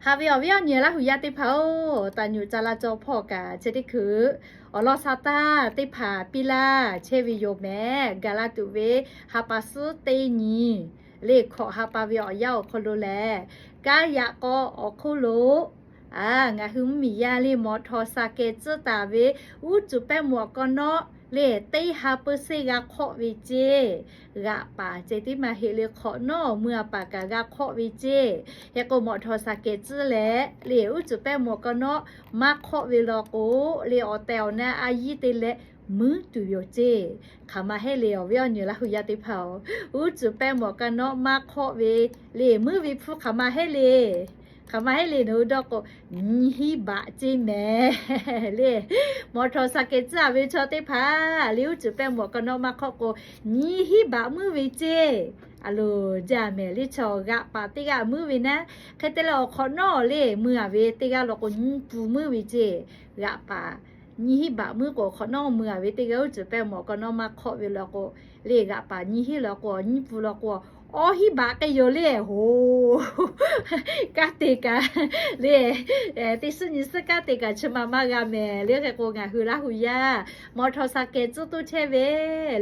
Haꞈ ve awˬ viˉ awˬ nyi Laˇ hu yaˇ teˇ hpaˍ-oˬ, taˍ nyuꞈ ca la caw hpawˇ kaꞈ chehˇ teˇ hkui, awˬ lawn sha taˇ teˇ hpaˍ piˇ laˇ chehˇ ve yoˬ mehˍ. Gaˬ la tuˬ ve ha pa suhˉ teˇ nyi, lehˬ hkawꞈ ha pa ve awˬ yanˇ awˬ hk'aw lo lehˬ, kaˇ yaꞈ k'aw awˬ hk'oˆ lo ngaˬ hui mvuhˇmiˬ yaˇ lehˬ mawˬ htawnˍ shaˍ kehˬ tcuhˉ taˍ ve uˉ cuˬ pehˇ mawꞈ k'aw nawˉ lehˬ, teˇ ha peuˇ seˇ g'a hk'awˆ ve ceˇ. G'aꞈ paˍ ceh tiˉ maˇ heˆ leh hk'awꞈ nawˉ mui a paˍ kaꞈ g'a hk'awˆ ve ceˇ. Hk'e k'o, mawˬ htawnˍ shaˍ kehˬ tcuhˉ leh lehˬ, uˉ cuˬ pehˇ mawꞈ k'aw nawˉ maˇ hk'awˆ ve law k'o, lehˬ awˬ tehˬ awˬ na a yiˇ te leh muiˉ tuˬ yoˬ ceˇ. Hk'aˬ ma heˆ le, awˬ viˉ awˬ nyi Laˇ hu yaˇ teˇ hpaˍ-oˬ, uˉ cuˬ pehˇ mawꞈ k'aw nawˉ maˇ hk'awˆ ve lehˬ, muiˉ ve hpfuhˇ hk'aˬ ma heˆ le. Hk'aˬ ma heˆ le nawˬ hui dawˇ k'o, nyiˇ hinˉ baꞈ ceˇ mehˍ lehˬ. Mawˬ htawnˍ shaˍ kehˬ tcuhˉ a ve chaw teˇ hpaˍ lehˬ, uˉ cuˬ pehˇ mawꞈ k'aw nawˉ maˇ hk'awˆ k'o, nyiˇ hinˉ baꞈ muiˉ ve ceˇ. A loˬ, jaˇ mehˍ lehˬ, chaw g'aꞈ paˍ teˇ g'aˇ muiˉ ve naˉ, hk'e te leh awˬ hk'awꞈ nawˉ lehˬ mui a ve teˇ g'aˇ law k'o, nyiˇ pun muiˉ ve ceˇ. G'aꞈ paˍ nyiˇ hinˉ baꞈ muiˉ k'o, awˬ hk'awꞈ nawˉ mui a ve teˇ g'aˇ uˉ cuˬ pehˇ mawꞈ k'aw nawˉ maˇ hk'awˆ ve law k'o, lehˬ g'aꞈ paˍ nyiˇ hinˉ law k'o, nyiˇ pun law k'o, awˇ hinˉ baꞈ k'ai yoˬ lehˬ hoˬ. Kanˉ te kaꞈ lehˬ, teˇ suhˉ nyi suhˉ kanˉ te kaꞈ chi ma maˇ g'a mehˍ lehˬ. Hk'e k'o, ngaˬ hui Laˇ hu yaˇ mawˬ htawnˍ shaˍ kehˬ tcuhˉ toˇ chehˇ ve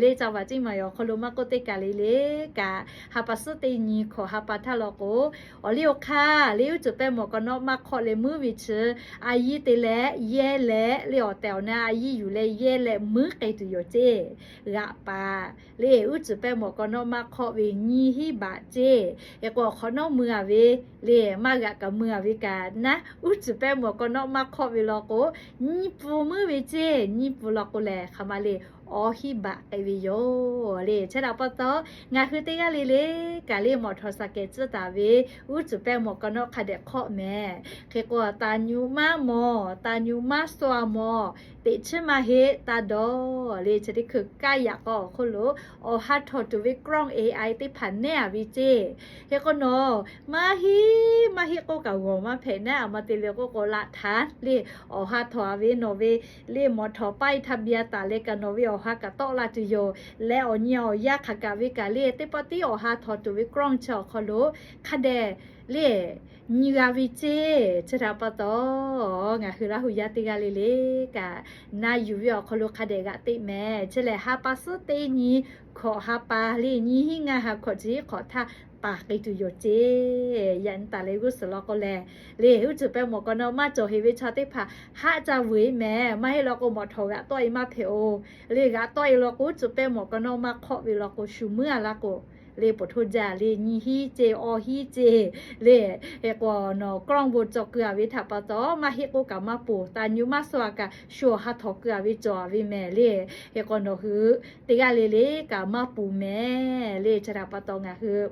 lehˬ, ca vaꞈ ceˇ maˍ awˬ hk'aw lo maˇ k'oˆ teˇ kaˬ le le kaꞈ, ha pa suhˉ teˇ nyi hkawꞈ ha pa htaˇ law k'o, awˬ liˇ awˬ hk'aˇ lehˬ, uˉ cuˬ pehˇ mawꞈ k'aw nawˉ maˇ hk'awˆ leh muiˉ ve chi, a yiˇ te leh yehˇ leh lehˬ awˬ tehˬ awˬ na a yiˇ yuˬ leh yehˇ leh muiˉ k'ai tuˬ yoˬ ceˇ. G'aꞈ paˍ lehˬ, uˉ cuˬ pehˇ mawꞈ k'aw nawˉ maˇ hk'awˆ ve nyiˇ hinˉ baꞈ ceˇ. Hk'e k'o, awˬ hk'awꞈ nawˉ mui a ve lehˬ, maˇ g'aꞈ kaꞈ mui a ve kaꞈ naˉ, uˉ cuˬ pehˇ mawꞈ k'aw nawˉ maˇ hk'awˆ ve law k'o, nyiˇ pun muiˉ ve ceˇ. Nyiˇ pun law k'o lehˬ, hk'aˬ ma lehˬ, awˇ hinˉ baꞈ k'ai ve yoˬ lehˬ. Chi htaꞈ pa taw, ngaˬ hui teˇ g'aˇ le le kaꞈ lehˬ, mawˬ htawnˍ shaˍ kehˬ tcuhˉ taˍ ve uˉ cuˬ pehˇ mawꞈ k'aw nawˉ hk'a dehꞈ hk'awˆ mehˍ. Hk'e k'o, taˍ nyuꞈ maˇ mawˬ, taˍ nyuꞈ maˇ sho a mawˬ, teꞈ chiˉ maˇ heˆ taˇ dawˇ lehˬ. Chi teˇ hkui kaˇ yaꞈ k'aw awˬ hk'oˆ lo awˬ ha htawnˍ tuˬ ve กล้อง A I teˇ hpaˍ nehˉ a ve ceˇ. Hk'e k'o, nawˬ maˇ heˆ maˇ heˆ k'oˆ kaꞈ g'awˬ maˇ hpehꞈ naˉ, a ma te le k'oˆ k'o, laꞈ htaꞈ lehˬ awˬ ha htawnˍ a ve nawˬ ve lehˬ mawˬ htawnˍ ป้ายทะเบียน taˍ leh kaꞈ nawˬ ve awˬ ha kaꞈ tawˆ la tuˬ yoˬ. Leh awˬ nyi awˬ yanˇ hk'aˬ kaꞈ ve kaꞈ lehˬ, teˇ pawˆ tiˉ awˬ ha htawnˍ tuˬ ve กล้อง chi awˬ hk'aw lo hk'a dehꞈ lehˬ nyi g'a ve ceˇ. Chi htaꞈ pa taw, ngaˬ hui Laˇ hu yaˇ teˇ g'aˇ le le kaꞈ, na yuˬ ve awˬ hk'aw lo hk'a dehꞈ g'aꞈ teꞈ mehˍ. Chi lehˬ, ha pa suhˉ teˇ nyi hkawꞈ ha pa lehˬ, nyiˇ hinˉ ngaˇ ha hkawꞈ chi hkawꞈ htaˇ paˍ k'ai tuˬ yoˬ ceˇ. Yaꞈ nyi taˍ leh g'uˇ suhˍ law k'o lehˬ, lehˬ uˉ cuˬ pehˇ mawꞈ k'aw nawˉ maˇ cawˬ heꞈ ve chaw teˇ hpaˍ haˆ ca vuiˬ e mehˍ. Maˇ heˆ law k'o, mawˬ htawnˍ g'aꞈ tawˆ e maˇ hpehꞈ-oˬ. Lehˬ g'aꞈ tawˆ e law k'o, uˉ cuˬ pehˇ mawꞈ k'aw nawˉ maˇ hk'awˆ ve law k'o, shu muiˉ a laˇ k'o, lehˬ poˬ htoˇ jaˇ lehˬ, nyiˇ hinˉ ceˇ, awˇ hinˉ ceˇ lehˬ. Hk'e k'o, nawˬ กล้อง bon cawˬ keu a ve htaꞈ pa taw, maˇ heˆ k'oˆ kaꞈ maˇ poˬ, taˍ nyuꞈ maˇ sho a kaꞈ shu awˬ ha htawnˍ keu a ve cawˬ a ve mehˍ lehˬ. Hk'e k'o, nawˬ hui teˇ g'aˇ le le kaꞈ maˇ poˬ mehˍ lehˬ. Chi htaꞈ pa taw ngaˬ hui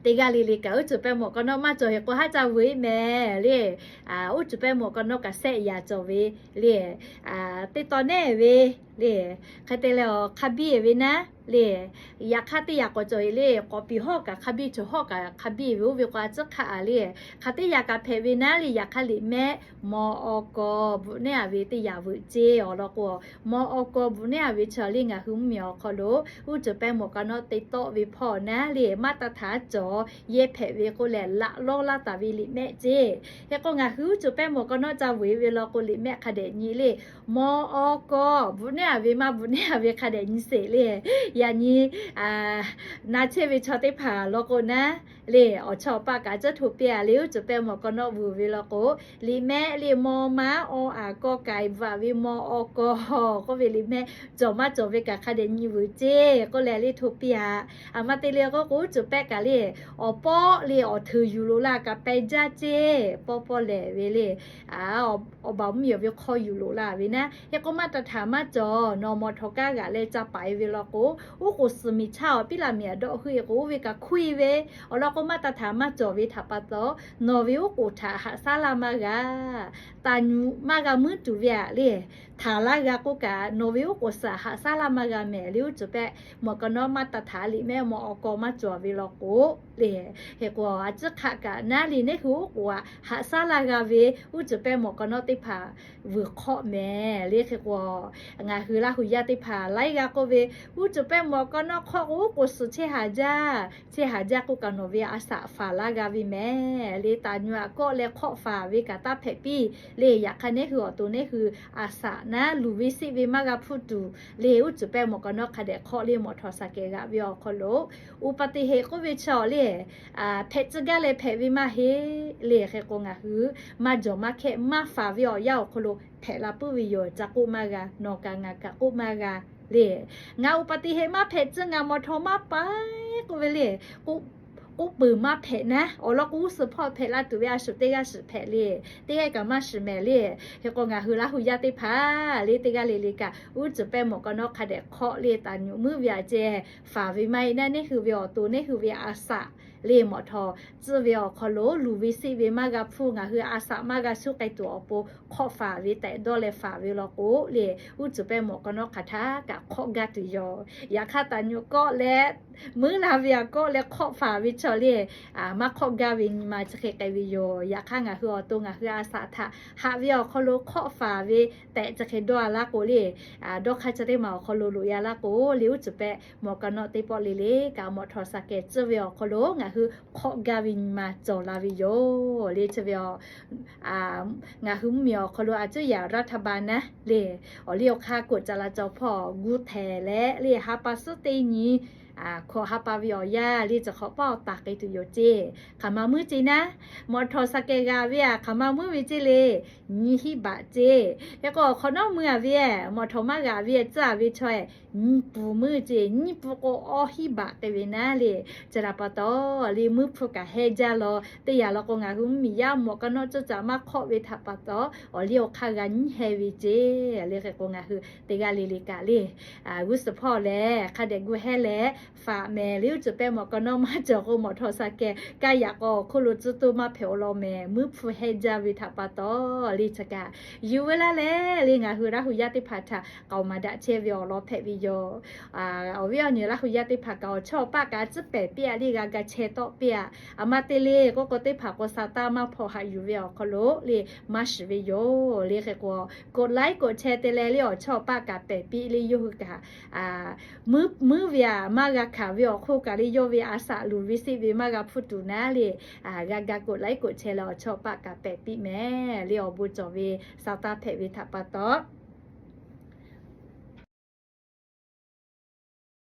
teˇ g'aˇ le le kaꞈ uˉ cuˬ pehˇ mawꞈ k'aw nawˉ maˇ cawˬ heꞈ k'o haˆ ca vuiˬ e mehˍ lehˬ. Uˉ cuˬ pehˇ mawꞈ k'aw nawˉ kaꞈ shehˆ yaꞈ cawˬ ve lehˬ. Teˇ taw nehˉ ve lehˬ, hk'e te leh awˬ hk'a biˇ ve naˉ lehˬ, yaꞈ hk'aˇ teˇ yaꞈ k'awꞈ cawˬ heꞈ lehˬ, k'awꞈ piˍ hawˉ kaꞈ hk'a biˇ, cawˬ hawˉ kaꞈ hk'a biˇ ve oˇ ve k'o, a ciˉ hk'aˆ a lehˬ, hk'aˬ teˇ yaꞈ kaꞈ hpehꞈ ve naˉ lehˬ, yaꞈ hk'aˇ liꞈ mehˆ มอก. bvuhꞈ nehˉ a ve teˇ yaꞈ veuꞈ ceˇ awˬ lawn k'o, มอก. bvuhꞈ nehˉ a ve chi lehˬ ngaˬ hui mvuhˇmiˬ awˬ hk'aw lo uˉ cuˬ pehˇ mawꞈ k'aw nawˉ te tawˆ ve hpawˇ naˉ lehˬ, maˇ taˇ htaꞈ cawˬ yehˇ hpehꞈ ve k'oˆ leh laꞈ lawˇ laˇ taˍ ve liꞈ mehˆ ceˇ. Hk'e k'o, ngaˬ hui uˉ cuˬ pehˇ mawꞈ k'aw nawˉ ca vuiˬ e ve law k'o, liꞈ mehˆ hk'a dehꞈ nyi lehˬ, มอก. bvuhꞈ nehˉ a ve maˇ bvuhꞈ nehˉ a ve hk'a dehꞈ nyi sheˍ lehˬ. Yaꞈ nyi na chehˇ ve chaw teˇ hpaˍ law k'o naˉ lehˬ, awˬ chawˇ awˬ paˆ kaꞈ cuˉ htoꞈ piˇ a lehˬ, uˉ cuˬ pehˇ mawꞈ k'aw nawˉ vuiˬ ve law k'o, liꞈ mehˆ lehˬ มอ maˇ อ อา กอไก่ bvuhꞈ a ve มอก. k'oˆ ve liꞈ mehˆ cawˬ maˇ cawˬ ve kaꞈ hk'a dehꞈ nyi vuiˬ ceˇ k'oˆ leh lehˬ htoꞈ piˇ a. A ma te le k'oˆ k'o, uˉ cuˬ pehˇ kaꞈ lehˬ, awˬ pawˆ lehˬ awˬ hteuꞈ yuˬ loꞈ la kaꞈ pehˇ jaˇ ceˇ. Pawˇ pawˇ lehˬ ve lehˬ, awˬ baˬ mvuhˇmiˬ awˬ ve hk'aw yuˬ loꞈ la ve naˉ. Hk'e k'o, maˇ taˇ htaꞈ maˇ cawˬ, nawˬ mawꞈ htawꞈ kaˇ g'aꞈ leh ca paˍ e ve law k'o, uˉ k'oˍ suhˍ miˬ chaˇ awˬ piˉ laˬ miˬ a dawˆ huˇ e k'o, oˇ ve kaꞈ hkuˇ e ve awˬ lawn k'o, maˇ taˇ htaꞈ maˇ cawˬ ve htaꞈ pa taw, nawˬ ve uˉ k'oˍ htaꞈ haꞈ shaˉ laˇ maˇ g'a. Taˍ nyuꞈ maˇ g'a muiˉ tuˬ ve a lehˬ, htaˍ laˇ g'a k'oˆ kaꞈ, nawˬ ve uˉ k'oˍ suhˍ haꞈ shaˉ laˇ maˇ g'a mehˍ lehˬ, uˉ cuˬ pehˇ mawꞈ k'aw nawˉ maˇ taˇ htaꞈ liꞈ mehˆ มอก. maˇ cawˬ ve law k'o lehˬ. Hk'e k'o, a ciˉ hk'aˆ kaꞈ naˉ lehˬ, neˇ hui uˉ k'oˍ aꞈ haꞈ shaˉ laˇ g'a ve uˉ cuˬ pehˇ mawꞈ k'aw nawˉ teˇ hpaˍ vuiˬ hk'awˆ mehˍ lehˬ. Hk'e k'o, ngaˬ hui Laˇ hu yaˇ teˇ hpaˍ laiˉ g'aˇ k'oˆ ve, uˉ cuˬ pehˇ mawˬ ka nawˉ hk'awˆ k'o, k'o suhˍ chehˇ haˍ jaˇ, chehˇ haˍ jaˇ k'o kaꞈ nawˬ ve a saꞈ faˍ laˇ g'a ve mehˍ le. Taˍ nyi aꞈ kawˆ leh hk'awˆ faˍ ve kaꞈ taˇ hpehꞈ piˇ le. Yaꞈ hk'aˇ neˉ hui awˬ to neˉ hui a saꞈ naˉ luˬ ve seˆ ve maˇ g'a hpuˇ tuˬ le. Uˉ cuˬ pehˇ mawˬ ka nawˉ hk'a dehꞈ hk'awˆ le mawꞈ htawˍ shaˍ kehˬ g'aꞈ ve awˬ hk'aw lo อุบัติเหตุ k'oˆ ve chi awˬ le hpehꞈ tcuh gaˇ leh hpehꞈ ve maˇ heˆ le. Hk'e k'o ngaˬ hui maˇ jawˬ maˇ hkehˇ maˇ faˍ ve awˬ yanˇ awˬ hk'aw lo hpehꞈ la puiˉ ve yoˬ. Ca k'oˆ maˇ g'a, nawˬ kaꞈ ngaˬ kaꞈ k'oˆ maˇ g'a le. Ngaˬ อุบัติเหตุ maˇ hpehꞈ tcuh, ngaˬ mawˬ htawˍ maˇ paiˉ k'oˆ ve le. K'oˆ peuˬ maˇ hpehꞈ naˉ, awˬ lawn k'o g'uˇ suhˍ hpawˇ hpehꞈ la tuˬ ve a shuˍ teˇ g'aˇ shiˍ hpehꞈ le. Teˇ g'aˇ kaꞈ maˇ shiˍ mehˍ le. Hk'e k'o ngaˬ hui Laˇ hu yaˇ teˇ hpaˍ le teˇ g'aˇ le le kaꞈ uˉ cuˬ pehˇ mawˬ ka nawˉ hk'a dehꞈ hk'awˆ le. Taˍ nyi muˉ ve aꞈ ceh faˍ ve maˇ heˆ naˉ, neˉ hui ve awˬ to neˉ hui ve a saꞈ le mawꞈ htawˍ tcuh ve awˬ hk'aw lo luˬ ve seˆ ve maˇ g'a hpuˇ, ngaˬ hui a saꞈ maˇ g'a shuˉ k'ai tuˬ awˬ pon hk'awˆ faˍ ve tehꞈ dawˇ leh faˍ ve law k'o le, uˉ cuˬ pehˇ mawˬ ka nawˉ hk'aˬ htaˇ kaꞈ hk'awˆ gaˇ tuˬ yoˬ. Yaꞈ hk'aˇ taˍ nyi kawˆ leh muˉ la ve aꞈ kawˆ leh hk'awˆ faˍ ve chaw le maˇ hk'awˆ gaˇ ve nyi ma chi hk'e k'ai ve yoˬ. Yaꞈ hk'aˇ ngaˬ hui awˬ to ngaˬ hui a saꞈ htaꞈ haꞈ ve awˬ hk'aw lo hk'awˆ faˍ ve tehꞈ chi hk'e dawˇ a laˇ k'o le, dawˇ hk'aˇ chi teˇ maˬ awˬ hk'aw lo loꞈ ya laˇ k'o le, uˉ cuˬ pehˇ mawˬ ka nawˉ teˇ pawˆ le le kaꞈ mawꞈ htawˍ shaˍ kehˬ tcuh ve awˬ hk'aw lo ngaˬ hui hk'awˆ gaˇ ve nyi ma cawˬ la ve yoˬ le. Chi ve ngaˬ hui mvuhˇmiˬ awˬ hk'aw lo a cuˉ yaꞈ รัฐบาล naˉ le, awˬ liˇ awˬ hk'aˇ กฎจราจร hpawˇ gu htehˍ leh le ha pa suhˉ teˇ nyi hkawꞈ ha pa ve awˬ yanˇ le, chi hk'awꞈ paˆ awˬ taˍ k'ai tuˬ yoˬ ceˇ. Hk'aˬ ma muiˉ ceˇ naˉ, mawꞈ htawˍ shaˍ kehˬ g'aꞈ ve aꞈ hk'aˬ ma muiˉ ve ceˇ le, nyiˇ hinˉ baꞈ ceˇ. Hk'e k'o awˬ hk'awꞈ nawˉ mui a ve, mawꞈ htawˍ maˇ g'aꞈ ve tcuh a ve chaw nyiˇ pun muiˉ ceˇ, nyiˇ pun k'o awˇ hinˉ baꞈ k'ai ve naˉ le. Chi htaꞈ pa taw le muiˉ hpu kaꞈ hehnˇ jaˇ law. Teˇ yanˇ law k'o ngaˬ hui mvuhˇmiˬ yaˇ mawꞈ ka nawˉ ceuˇ caꞈ maˇ hk'awˆ ve htaꞈ pa taw awˬ liˇ awˬ hk'aˇ g'a nyiˉ hehnˇ ve ceˇ le. Hk'e k'o ngaˬ hui teˇ g'aˇ le le kaꞈ le g'uˇ suhˍ hpawˇ lehˬ hk'a dehꞈ gu hehnˇ leh faˍ mehˍ le. Uˉ cuˬ pehˇ mawꞈ ka nawˉ maˇ cawˬ k'o mawꞈ htawˍ shaˍ kehˬ kaˇ yaꞈ k'aw awˬ hk'oˆ lo tcuhˇ toˇ maˇ hpehꞈ awˬ lawn mehˍ. Muiˉ hpu hehnˇ jaˇ ve htaꞈ pa taw le chi kaꞈ yuˬ ve laˇ leh le ngaˬ hui Laˇ hu yaˇ teˇ hpaˍ htaꞈ k'aoˍ maˍ daꞈ chehˇ ve awˬ lawn hpehꞈ ve yoˬ. Awˬ viˉ awˬ nyi Laˇ hu yaˇ teˇ hpaˍ kaꞈ awˬ chawˇ awˬ paˆ kaꞈ a cuˉ pehˍ piˇ a le g'a ga chehˇ tawˆ piˇ a. Aˬ ma te le k'oˆ k'o teˇ hpaˍ k'o sa taˇ maˇ hpaw haꞈ yuˬ ve awˬ hk'aw lo le maˇ shiˍ ve yoˬ le. Hk'e k'o กดไลค์ กดแชร์ te leh le awˬ chawˇ awˬ paˆ kaꞈ pehˍ piˇ le yawˇ hui kaꞈ muiˉ ve aꞈ maˇ g'a hkanˍ ve awˬ hk'oˆ kaꞈ le yawˇ ve a saꞈ luˬ ve seˆ ve maˇ g'a hpuˇ tuˬ naˉ le g'a ga กดไลค์ กดแชร์ leh awˬ chawˇ awˬ paˆ kaꞈ pehˍ piˇ mehˍ le awˬ bon cawˬ ve sa taˇ hpehꞈ ve htaꞈ pa taw